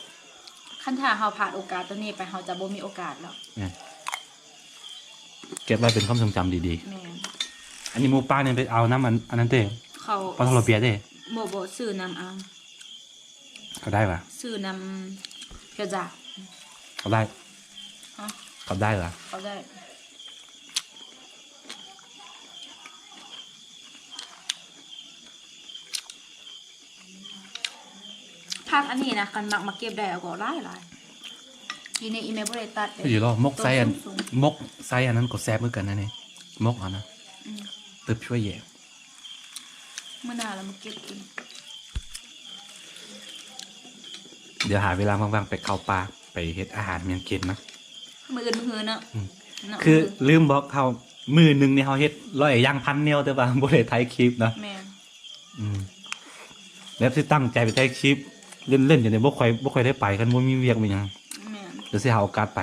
ຄັນຖ້າເຮົາພາດໂອກາດໂຕນີ້ໄປ ເຮົາຈະບໍ່ມີໂອກາດແລ້ວ ແມ່ນ ເກັບໄວ້ເປັນຄວາມຊົງຈຳດີໆ ແມ່ນ ອັນນີ້ໝູປ່ານີ້ໄປເອົານຳອັນ ອັນນັ້ນເດ້ ເຂົາ ປາທອລະເບຍເດ້ ບໍ່ ບໍ່ ຊື້ນຳເອົາ ເຂົາໄດ້ຫວາ? ຊື້ນຳເຂົາເຈົ້າ ເຂົາໄດ້ ຮະ? ເຂົາໄດ້ຫວາ? ເຂົາໄດ້ ຜັກອັນນີ້ນະ ຄັນມັກມາເກັບໄດ້ເອົາກໍຫຼາຍໆ ອີນີ້ອີແມ່ບໍ່ໄດ້ຕັດເດ້ ອີຫຼໍ ໝົກໃສ່ອັນ ຕົ້ນສູງໆ ໝົກໃສ່ອັນນັ້ນກໍແຊບຄືກັນນະນີ້ ໝົກເອົານະ ອືມ ຕຶບຊ່ວຍແຢ ມື້ໜ້າລະມາເກັບກິນ ດຽວຫາເວລາວ່າງໆ ໄປເຂົ້າປ່າ ໄປເຮັດອາຫານຫຍັງກິນນະ ມື້ອື່ນມື້ຮືເນາະ ອືມ ເນາະ ຄືລືມບອກເຮົາ ມື້ໜຶ່ງນີ້ເຮົາເຮັດຮ້ອຍຢ່າງພັນແນວ ແຕ່ວ່າບໍ່ໄດ້ຖ່າຍຄລິບນະ ແມ່ນ ອືມ ແບບຊິຕັ້ງໃຈໄປຖ່າຍຄລິບ ເລ່ນໆ ຈັ່ງໃດ ບໍ່ຄ່ອຍ ບໍ່ຄ່ອຍໄດ້ໄປ ຄັນບໍ່ມີວຽກມີຫຍັງ ແມ່ນ ດຽວຊິຫາໂອກາດໄປ.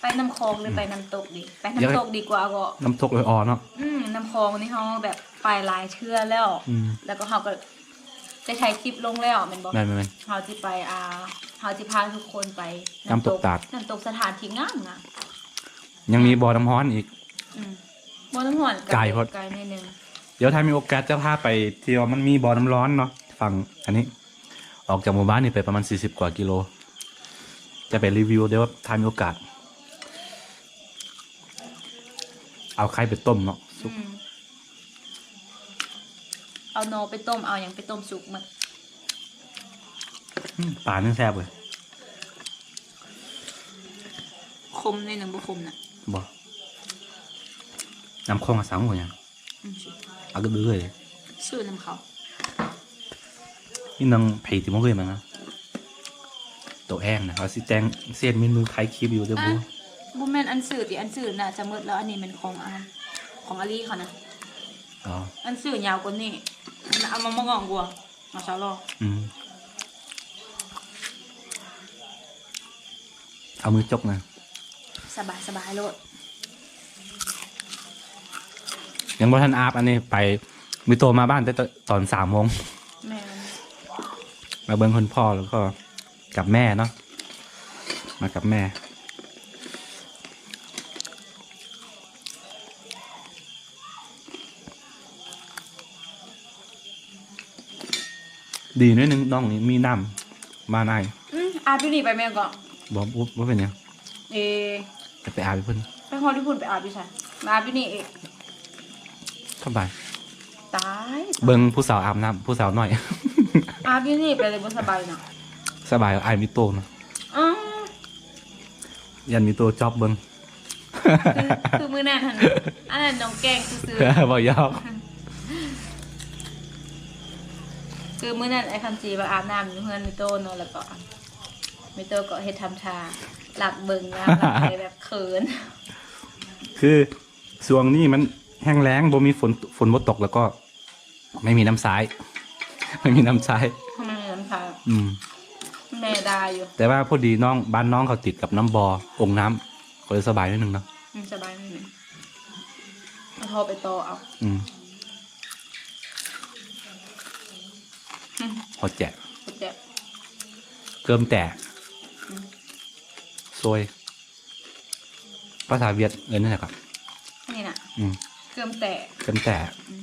ໄປນ້ຳຂອງ ຫຼື ອືມ ໄປນ້ຳຕົກດີ? ໄປນ້ຳຕົກດີກວ່າເບາະ ນ້ຳຕົກເອີ່ເນາະ ອືມ ນ້ຳຂອງນີ້ເຮົາແບບໄປຫຼາຍເທື່ອແລ້ວ ອືມ ແລ້ວກໍເຮົາກໍໄດ້ຖ່າຍຄລິບລົງແລ້ວແມ່ນບໍ່? ແມ່ນໆໆ ເຮົາຊິໄປ ອ່າ ເຮົາຊິພາທຸກຄົນໄປນ້ຳຕົກ ນ້ຳຕົກຕາດ ນ້ຳຕົກສະຖານທີ່ງາມໆ ຍັງມີບໍ່ນ້ຳຮ້ອນອີກ ອືມ ບໍ່ ນ້ຳຮ້ອນ ໄກໂພດ ໄກໜ້ອຍໜຶ່ງ ດຽວຖ້າມີໂອກາດຈະພາໄປທີ່ວ່າມັນມີບໍ່ນ້ຳຮ້ອນເນາະ ຝັ່ງອັນນີ້ ອອກຈາກໝູ່ບ້ານນີ້ໄປປະມານສີ່ສິບກວ່າກິໂລ ຈະໄປຣີວິວເດີ ຖ້າມີໂອກາດ ເອົາໄຂ່ໄປຕົ້ມເນາະ ສຸກ ອືມ ເອົາໜໍ່ໄປຕົ້ມ ເອົາຫຍັງໄປຕົ້ມ ສຸກໝົດ ອືມ ປານີ້ແຊບເວີຍ. ຂົມໜ້ອຍໜຶ່ງ ບໍ່ຂົມນະ. ບໍ່ ນ້ຳຂອງອາສັງບໍ່ຫຍັງ ອືມ ອັກເດີຍ ຊື້ນຳເຂົາ. ນີ້ນາງໃຜທີ່ບໍ່ເຄີຍມານະ ໂຕແອງນະ ວ່າຊິແຕ່ງເສດເມນູຖ່າຍຄລິບຢູ່ເດີ. ອ່ະ ບໍ່ ບໍ່ແມ່ນອັນຊື້ຕິ ອັນຊື້ໜ້າຈະໝົດແລ້ວ. ອັນນີ້ແມ່ນຂອງ ອ່າ ຂອງອາລີເຂົານະ. ອໍ ອັນຊື້ຍາວກວ່ານີ້ ເອົາມາ ມາງອກກວ່າ ມາຊາວລໍ. ອືມ ເອົາມືຈົກນະ. ສະບາຍ ສະບາຍໂລດ. ຍັງບໍ່ທັນອາບ ອັນນີ້ໄປ ມີໂຕມາບ້ານແຕ່ຕອນສາມໂມງ. ແມ່ນ ມາເບິ່ງຄຸນພໍ່ ແລ້ວກໍກັບແມ່ເນາະ ມາກັບແມ່. ດີໜ້ອຍໜຶ່ງ ນ້ອງນີ້ມີນ້ຳມານາຍ. ອືມ ອາບຢູ່ນີ້ໄປແມ່ນກໍ ບໍ່ ບໍ່ ບໍ່ເປັນຫຍັງ. ເອ ຈະໄປອາບຢູ່ພຸ້ນ ໄປຮອດຢູ່ພຸ້ນ ໄປອາບຢູ່ໃສ ມາອາບຢູ່ນີ້ອີກ. ສະບາຍ ຕາຍ ເບິ່ງຜູ້ສາວອາບນ້ຳ ຜູ້ສາວນ້ອຍ ອາບຢູ່ນີ້ໄປເລີຍ ບໍ່ສະບາຍເນາະ. ສະບາຍ ອ້າຍມີໂຕເນາະ. ອໍ ຢ້ານມີໂຕຈອບເບິ່ງ. ຄື ຄືມື້ນັ້ນຫັ້ນ ອັນນັ້ນນ້ອງແກ້ງຊື່ໆ ເວົ້າຢອກ. ຄືມື້ນັ້ນອ້າຍຄຳສີມາອາບນ້ຳຢູ່ເຮືອນມີໂຕເນາະ ແລ້ວກໍມີໂຕກໍເຮັດທຳທ່າລັກເບິ່ງຍາມຫຼັບ ແບບເຂີນ. ຄືຊ່ວງນີ້ມັນແຫ້ງແລ້ງ ບໍ່ມີຝົນ ຝົນບໍ່ຕົກ ແລ້ວກໍ ໄມ່ມີນ້ຳໃຊ້ ໄມ່ມີນ້ຳໃຊ້ ບໍ່ມີນ້ຳໃຊ້. ອືມ ແມ່ດ່າຢູ່ ແຕ່ວ່າພໍດີນ້ອງ ບ້ານນ້ອງເຂົາຕິດກັບນ້ຳບໍ່ອົງນ້ຳ ກໍເລີຍສະບາຍໜ້ອຍໜຶ່ງເນາະ. ອືມ ສະບາຍໜ້ອຍໜຶ່ງ ເອົາທໍ່ໄປຕໍ່ເອົາ. ອືມ ອືມ ພໍແຈະ ພໍແຈະ ເກີມແຕ່ ອືມ ໂຊຍ. ພາສາຫວຽດເອີ້ນຈັ່ງໃດກໍ ນີ້ນະ. ອືມ ເກີມແຕ່ ເກີມແຕ່. ອືມ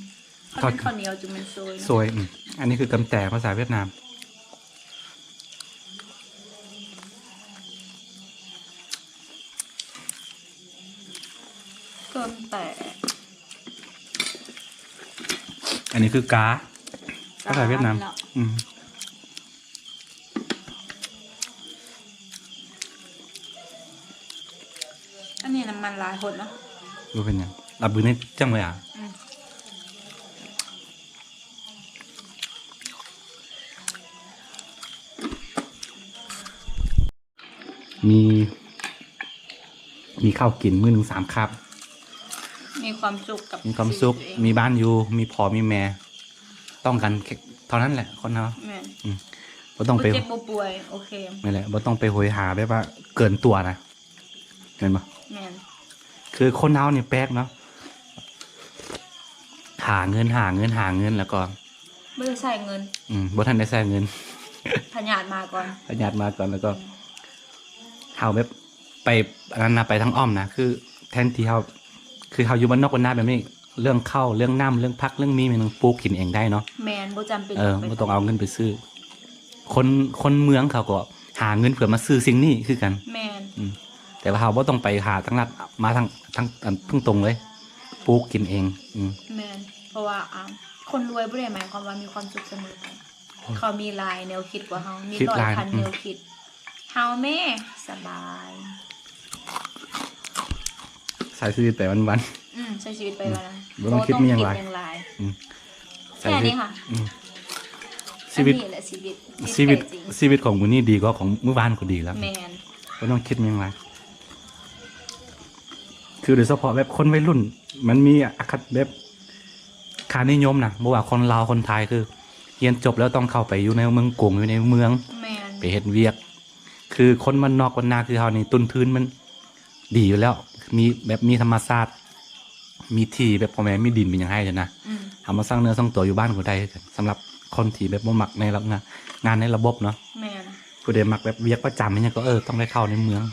ເຂົາເປັນເຂົ້າໜຽວຈຶ່ງແມ່ນໂຊຍເນາະ ໂຊຍ. ອືມ ອັນນີ້ຄືກຳແຕ່ພາສາຫວຽດນາມ. ເກີມແຕ່ ອັນນີ້ຄືກາ ກາ ພາສາຫວຽດນາມ. ອືມ ອັນນີ້ນ້ຳມັນຫຼາຍໂພດເນາະ. ບໍ່ເປັນຫຍັງ ເອົາບືນໃຫ້ຈັ່ງໄວ້ອາ. ອືມ ມີ ມີເຂົ້າກິນມື້ໜຶ່ງສາມຄາບ ມີຄວາມສຸກກັບ ມີຄວາມສຸກ ຊີວິດຕົວເອງ ມີບ້ານຢູ່ ມີພໍ່ມີແມ່ ຕ້ອງການເທົ່ານັ້ນແຫຼະຄົນເຮົາ. ແມ່ນ ອືມ ບໍ່ຕ້ອງໄປ ບໍ່ເຈັບບໍ່ປ່ວຍ ໂອເຄ ນັ້ນແຫຼະ ບໍ່ຕ້ອງໄປໂຫຍຫາແບບວ່າເກີນຕົວນະ ແມ່ນບໍ່? ແມ່ນ ຄືຄົນເຮົານີ້ແປກເນາະ ຫາເງິນ ຫາເງິນ ຫາເງິນ ແລ້ວກໍ ບໍ່ໄດ້ໃຊ້ເງິນ. ອືມ ບໍ່ທັນໄດ້ໃຊ້ເງິນ ພະຍາດມາກ່ອນ ພະຍາດມາກ່ອນ ແລ້ວກໍ ອືມ ເຮົາແບບໄປອັນນັ້ນນະ ໄປທາງອ້ອມນະ ຄືແທນທີ່ເຮົາ ຄືເຮົາຢູ່ບ້ານນອກບ້ານນາແບບນີ້ ເລື່ອງເຂົ້າ ເລື່ອງນ້ຳ ເລື່ອງຜັກ ເລື່ອງມີ ແມ່ນປູກກິນເອງໄດ້ເນາະ. ແມ່ນ ບໍ່ຈຳເປັນ ເອີ ຕ້ອງໄປ ບໍ່ຕ້ອງເອົາເງິນໄປຊື້. ຄົນ ຄົນເມືອງເຂົາກໍຫາເງິນເພື່ອມາຊື້ສິ່ງນີ້ຄືກັນ. ແມ່ນ ອືມ ແຕ່ວ່າເຮົາບໍ່ຕ້ອງໄປຫາທາງລັດ ມາທາງ ທາງ ອັນ ເທິງຕົງເລີຍ ປູກກິນເອງ. ອືມ ແມ່ນ ເພາະວ່າ ອ່າ ຄົນລວຍບໍ່ໄດ້ໝາຍຄວາມວ່າມີຄວາມສຸກສະເໝີໄປ. ໂອ້ຍ ເຂົາມີຫຼາຍແນວຄິດກວ່າເຮົາ ມີ ຄິດຫຼາຍ ຮ້ອຍພັນ ອືມ ແນວຄິດ. ເຮົາແມ້ສະບາຍ ໃຊ້ຊີວິດໄປວັນໆ. ອືມ ໃຊ້ຊີວິດໄປວັນໆ ອືມ ບໍ່ຕ້ອງຄິດມີຫຍັງຫຼາຍ ບໍ່ຕ້ອງຄິດຫຍັງຫຼາຍ. ອືມ ໃຊ້ຊີວິດ ແຄ່ນີ້ຄ່ະ. ອືມ ຊີວິດ ອັນນີ້ແຫຼະຊີວິດ ຊີວິດ ຊີວິດຂອງມື້ນີ້ດີກວ່າຂອງມື້ວານກໍດີແລ້ວ. ແມ່ນ ບໍ່ຕ້ອງຄິດມີຫຍັງຫຼາຍ. ຄືໂດຍສະເພາະແບບຄົນໄວລຸ້ນ ມັນມີອະຄະ ແບບຄ່ານິຍົມນະ ບໍ່ວ່າຄົນລາວຄົນໄທ ຄືຮຽນຈົບແລ້ວຕ້ອງເຂົ້າໄປຢູ່ໃນເມືອງກົງ ຢູ່ໃນເມືອງ. ແມ່ນ ໄປເຮັດວຽກ ຄືຄົນບ້ານນອກບ້ານນາຄືເຮົານີ້ ຕົ້ນທຶນມັນດີຢູ່ແລ້ວ ມີແບບ ມີທຳມະຊາດ ມີທີ່ແບບ ພໍ່ແມ່ມີດິນເປັນຫຍັງໃຫ້ຫັ້ນນະ. ອືມ ເຮົາມາສ້າງເນື້ອສ້າງຕົວຢູ່ບ້ານກໍໄດ້ຄືກັນ ສຳລັບຄົນທີ່ແບບບໍ່ມັກໃນລະ ງານ ງານໃນລະບົບເນາະ. ແມ່ນ ຜູ້ໃດມັກແບບວຽກປະຈຳອີ່ຫຍັງກໍ ເອີ ຕ້ອງໄດ້ເຂົ້າໃນເມືອງ.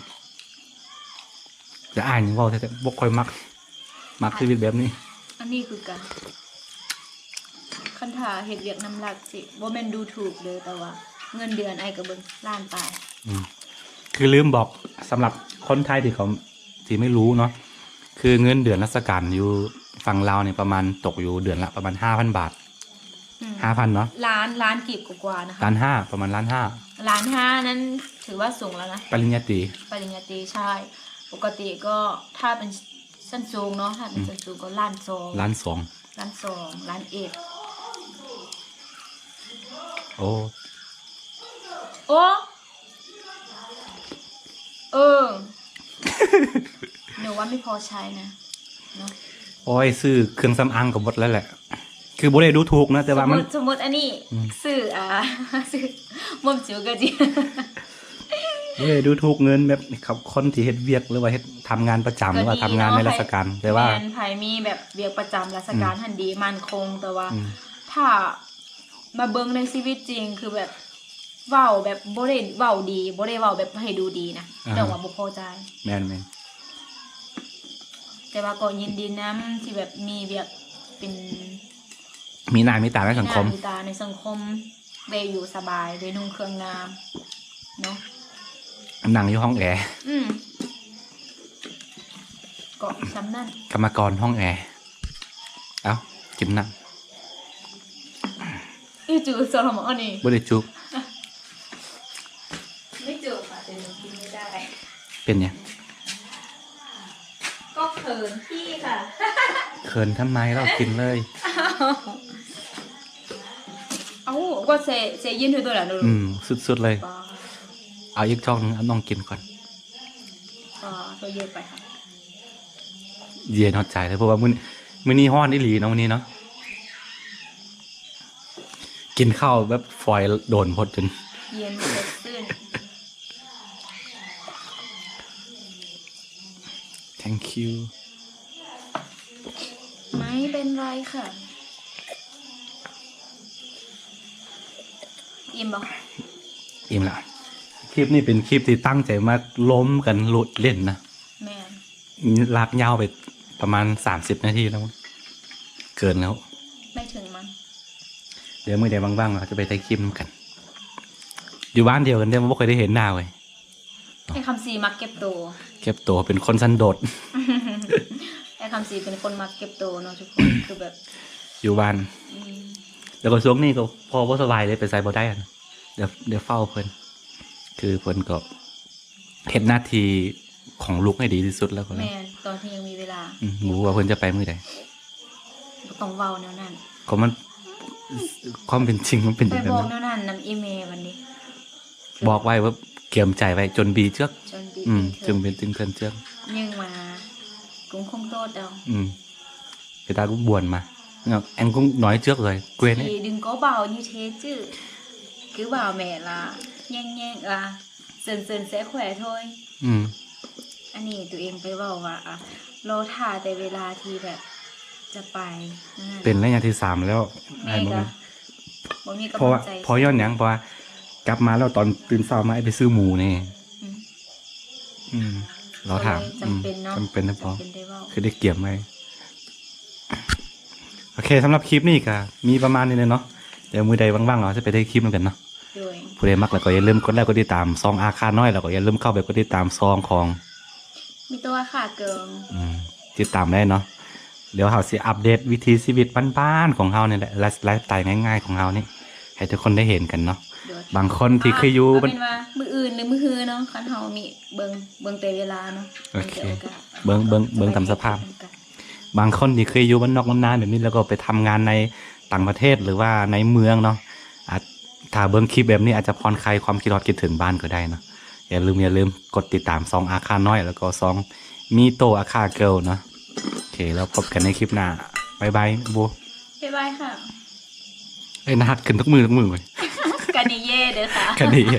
ແຕ່ອ້າຍນີ້ເວົ້າແທ້ໆ ບໍ່ຄ່ອຍມັກ ມັກຊີວິດແບບນີ້. ອັນນີ້ຄືກັນ ຄັນຖ້າເຮັດວຽກນຳລັດຊິ ບໍ່ແມ່ນດູຖູກເດີ ແຕ່ວ່າເງິນເດືອນອ້າຍກໍເບິ່ງລ້ານປາຍ. ອືມ ຄືລືມບອກ ສຳລັບຄົນໄທທີ່ເຂົາ ທີ່ໄມ່ຮູ້ເນາະ ຄືເງິນເດືອນລາຊະການຢູ່ຝັ່ງລາວນີ້ ປະມານຕົກຢູ່ເດືອນລະປະມານຫ້າພັນບາດ. ອືມ ຫ້າພັນເນາະ ລ້ານ ລ້ານກີບກວ່າໆ ນະຄະ ລ້ານຫ້າ ປະມານລ້ານຫ້າ. ລ້ານຫ້ານັ້ນຖືວ່າສູງແລ້ວນະ ປະລິນຍາຕີ ປະລິນຍາຕີ ໃຊ່. ປົກກະຕິກໍຖ້າເປັນຊັ້ນສູງເນາະ ຖ້າເປັນ ອືມ ຊັ້ນສູງກໍລ້ານສອງ ລ້ານສອງ ລ້ານສອງ ລ້ານເອັດ. ໂອ້ ໂອ້ ເອີ ໜູວ່າໄມ່ພໍໃຊ້ນະເນາະ. ໂອ້ຍ ຊື້ເຄື່ອງສຳອາງກໍໝົດແລ້ວແຫຼະ ຄືບໍ່ໄດ້ດູຖູກນະ ແຕ່ວ່າມັນ ສົມມຸດ ສົມມຸດອັນນີ້ ອືມ ຊື້ ອ່າ ຊື້ ບໍ່ມີ ບໍ່ໄດ້ດູຖູກເງິນແບບຄົນທີ່ເຮັດວຽກ ຫຼືວ່າເຮັດ ທຳງານປະຈຳ ຫຼືວ່າທຳງານໃນລາຊະການ ແຕ່ວ່າ ແມ່ນ ໃຜມີແບບວຽກປະຈຳລາຊະການ ອືມ ຫັ້ນດີໝັ້ນຄົງ ແຕ່ວ່າ ອືມ ຖ້າມາເບິ່ງໃນຊີວິດຈິງ ຄືແບບເວົ້າແບບບໍ່ໄດ້ເວົ້າດີ ບໍ່ໄດ້ເວົ້າແບບໃຫ້ດູດີນະ ອ່າ ເຈົ້າວ່າບໍ່ພໍໃຈ. ແມ່ນໆ ແຕ່ວ່າກໍຍິນດີນຳທີ່ແບບມີວຽກເປັນ ມີໜ້າມີຕາໃນສັງຄົມ ມີໜ້າມີຕາໃນສັງຄົມ ໄດ້ຢູ່ສະບາຍ ໄດ້ນຸ່ງເຄື່ອງງາມເນາະ ນັ່ງຢູ່ຫ້ອງແອ. ອືມ ກໍສ່ຳນັ້ນ ກຳມະກອນຫ້ອງແອ. ເອົ້າ ກິນນ້ຳ. ອີ່ຈູ່ ສອລະມໍນີ້ ບໍ່ໄດ້ຈູບ ໄມ່ຈູບ ແຕ່ໜູກິນໄມ່ໄດ້. ເປັນຫຍັງ? ກໍເຂີນພີ່ຄ່ະ. ເຂີນທຳໄມ? ເຮົາກິນເລີຍ. ເອົ້າ ກໍເຊ ເຊເຢັນເທື່ອໂຕລະ. ອືມ ສຸດໆເລີຍ. ເອົາອີກຈອກໜຶ່ງ ເອົານ້ອງກິນກ່ອນ. ກໍເຢັນໄປຄ່ະ. ເຢັນຮອດໃຈເລີຍ ເພາະວ່າມື້ ມື້ນີ້ຮ້ອນອີ່ຫຼີເນາະ ມື້ນີ້ເນາະ. ກິນເຂົ້າແບບຟອຍໂດນໂພດຈົນເຢັນສົດຊື່ນ. Thank you. ໄມ່ເປັນໄລຄ່ະ. ອີ່ມບໍ່? ອີ່ມລະ. ຄລິບນີ້ເປັນຄລິບທີ່ຕັ້ງໃຈມາລົມກັນເຫຼັ້ນນະ. ແມ່ນ. ລາກຍາວໄປປະມານສາມສິບນາທີແລ້ວ ເກີນແລ້ວ ໄປເຖິງມັນ. ດຽວມື້ໃດວ່າງໆ ເຮົາຈະໄປຖ່າຍຄລິບນຳກັນ. ຢູ່ບ້ານດຽວກັນເດ້ ບໍ່ເຄີຍໄດ້ເຫັນໜ້າເວີຍ. ອ້າຍຄຳສີມັກເກັບໂຕ ເກັບໂຕ ເປັນຄົນສັນໂດດ. ອ້າຍຄຳສີເປັນຄົນມັກເກັບໂຕເນາະທຸກຄົນ ຄືແບບຢູ່ບ້ານ. ອືມ ແລ້ວກໍຊ່ວງນີ້ກໍພໍ່ບໍ່ສະບາຍເດ້ ໄປໃສບໍ່ໄດ້. ດຽວ ດຽວເຝົ້າເພິ່ນ ຄືເພິ່ນກໍ ເຮັດໜ້າທີ່ຂອງລູກໃຫ້ດີທີ່ສຸດແລ້ວກໍແລ້ວ. ແມ່ນ ຕອນທີ່ຍັງມີເວລາ. ອືມ ບໍ່ຮູ້ວ່າເພິ່ນຈະໄປມື້ໃດ. ບໍ່ຕ້ອງເວົ້າແນວນັ້ນ. ກໍມັນ ຄວາມເປັນຈິງມັນເປັນ ໄປບອກແນວນັ້ນນຳອີ່ແມ່ບັດນີ້. ບອກໄວ້ວ່າກຽມໃຈໄວ້ ຈົນບີເຈືອກ. ຈົນບີ ອືມ ຈຶ່ງເປັນ ຈຶ່ງເປັນເທື່ອນເຈືອກ. ຍິງມາກຸງຄົງໂຕດເອົາ. ອືມ ເວລາກູບວນມາເນາະ ແອງກຸງນ້ອຍເຈືອກເລີຍ ເກວນນີ້ ດຶງກໍບ່າວນີ້ເທຈື່ ຄືບ່າວແມ່ລະ ແຍ່ງໆ ລະ ເຊີນໆ ແຊແຂວໂທຍ. ອືມ ອັນນີ້ໂຕເອງໄປເວົ້າວ່າ ອ່າ ລໍຖ້າແຕ່ເວລາທີ່ແບບຈະໄປ. ເປັນໄລຍະທີສາມແລ້ວ ແມ່ກໍບໍ່ມີກຳລັງໃຈ. ເພາະວ່າ ເພາະຍ້ອນຫຍັງ? ເພາະວ່າກັບມາແລ້ວຕອນຕື່ນເຊົ້າມາໄປຊື້ໝູແນ່. ອືມ ອືມ ລໍຖ້າ ກໍເລີຍຈຳເປັນເນາະ. ອືມ ຈຳເປັນນະພໍ່ ຈຳເປັນໄດ້ເວົ້າ ຄືໄດ້ກຽມໄວ້. ໂອເຄ ສຳລັບຄລິບນີ້ກໍມີປະມານນີ້ແຫຼະເນາະ. ດຽວມື້ໃດວ່າງໆ ເຮົາຈະໄປເຮັດຄລິບນຳກັນເນາະ. ໂດຍ ຜູ້ໃດມັກແລ້ວກໍຢ່າລືມກົດໄລກົດຕິດຕາມຊ່ອງອາຄານ້ອຍ ແລ້ວກໍຢ່າລືມເຂົ້າໄປກົດຕິດຕາມຊ່ອງຂອງ ມີໂຕອາຄາເກີງ. ອືມ ຕິດຕາມໄດ້ເນາະ. ດຽວເຮົາຊິອັບເດດວິຖີຊີວິດບ້ານໆຂອງເຮົານີ້ແຫຼະ ໄລ ໄລຟ໌ສະໄຕງ່າຍໆຂອງເຮົານີ້ ໃຫ້ທຸກຄົນໄດ້ເຫັນກັນເນາະ. ໂດຍ ບາງຄົນທີ່ເຄີຍຢູ່ ເອົາເປັນວ່າມື້ອື່ນຫຼືມື້ຮືເນາະ ຄັນເຮົາມີເບິ່ງ ເບິ່ງແຕ່ເວລາເນາະ. ໂອເຄ ເບິ່ງແຕ່ໂອກາດ ເບິ່ງ ເບິ່ງ ເບິ່ງຕາມສະພາບ. ບາງຄົນທີ່ເຄີຍຢູ່ບ້ານນອກນອກນາແບບນີ້ ແລ້ວກໍໄປທຳງານໃນຕ່າງປະເທດ ຫຼືວ່າໃນເມືອງເນາະ ອາດ ຖ້າເບິ່ງຄລິບແບບນີ້ອາດຈະຜ່ອນຄາຍຄວາມຄິດຮອດຄິດເຖິງບ້ານກໍໄດ້ເນາະ. ຢ່າລືມ ຢ່າລືມກົດຕິດຕາມຊ່ອງອາຄານ້ອຍ ແລ້ວກໍຊ່ອງມີໂຕອາຄາເກີລເນາະ. ໂອເຄ ແລ້ວພົບກັນໃນຄລິບໜ້າ. ບາຍບາຍ ໂບ. ບາຍບາຍຄ່ະ. ເອີຍ ໜ້າຮັກຂຶ້ນທຸກມື້ ທຸກມື້ເວີຍ. ກະນີ້ເຢ້ເດີຄ່ະ ກະນີ້ເຢ້.